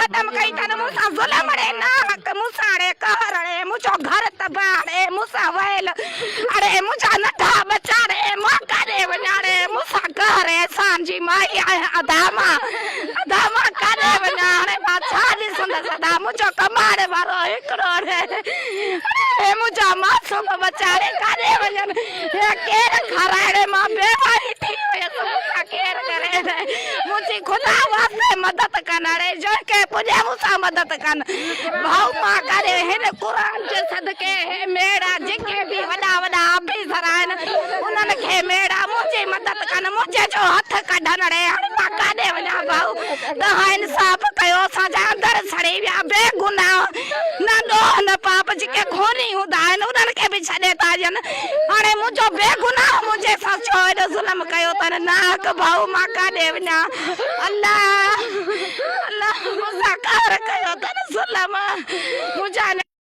قدم ڪئي اٿن مون سان ظلم ڙي ناحق مون سان ڙي قهر ڙي منهنجو گهر تباهه ڙي مون سان ويل اڙي منهنجا ننڍا ٻچا ڙي مان ڪاڏي وڃان ڙي مون سان قهر احسان جي مائي آهيان ادا مان ادا مان ڪاڏي وڃان هاڻي مان ڇا ڏسندس ادا منهنجو ڪمائڻ وارو هڪڙو ڙي اڙي منهنجا معصوم ٻچا ڙي ڪاڏي وڃن هي ڪير کارائي ڙي مان بيوائي ٿي ويس مون سان ڪير ڪري ڙي منهنجي خدا واسطي مدد ڪن اڙي جيڪي پڄي مون سان مدد ڪن ڀائو مان ڪاڏي هن قرآن جي صدقي هي ميڙا جيڪي به وڏا وڏا آفيسر آهن انهن کي ميڙا منهنجي مدد ڪن منهنجي جو هٿ ڪڍن اڙي هاڻي مان ڪاڏي وڃان ڀائو توهان انصاف ڪيو اسان جا اندر سڙي ويا بي گناهه نه ڏوهه نه پاپ جيڪي خوني هوندا آهن انهن کي به ڇڏي ٿا ڏين هاڻي منهنجو بي گناهه منهنجي سان ڇو ايڏو ظلم ڪيو اٿن ناحق ڀائو مان ڪاڏي وڃان الله الله مون سان قهر ڪيو اٿن ظلم.